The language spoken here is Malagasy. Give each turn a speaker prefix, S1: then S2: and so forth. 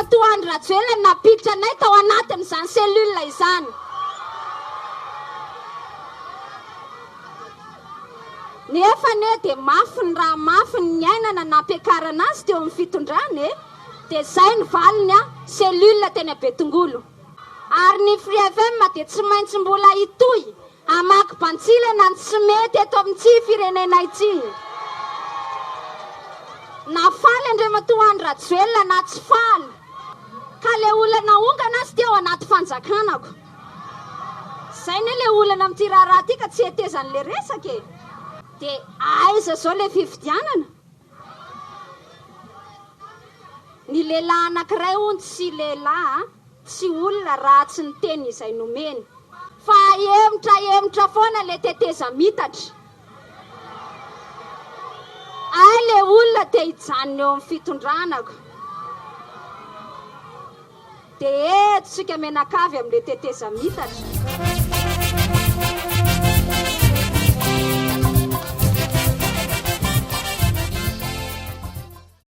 S1: Andriamatoa Andry Rajoelina no nampiditra anay tao anatin'izany cellule izany. Nefa anie dia mafy ny raha mafy ny niainana nampiakarana azy teo amin'ny fitondrana e! Dia izay ny valiny a, cellule teny Betongolo. Ary ny Free FM dia tsy maintsy mbola hitohy hamaky bantsilana ny tsy mety eto amin'ity firenena ity. Na faly Andriamatoa Andry Rajoelina na tsy faly. Ka le olona naongana azy ty ao anaty fanjakanako. Zay ne le olana amin'ity raharaha ty ka tsy hetezan'le resaka e! De aiza zao le fifidianana? Ny lehilahy anankiray hono tsy lehilahy a, tsy olona raha tsy ny teny izay nomeny. Fa ahemotra ahemotra foana le tetezamitatra. Hay le olona te hijanona eo amin'ny fitondranako. Dia eto tsika mianakavy amin'ilay tetezamitatra.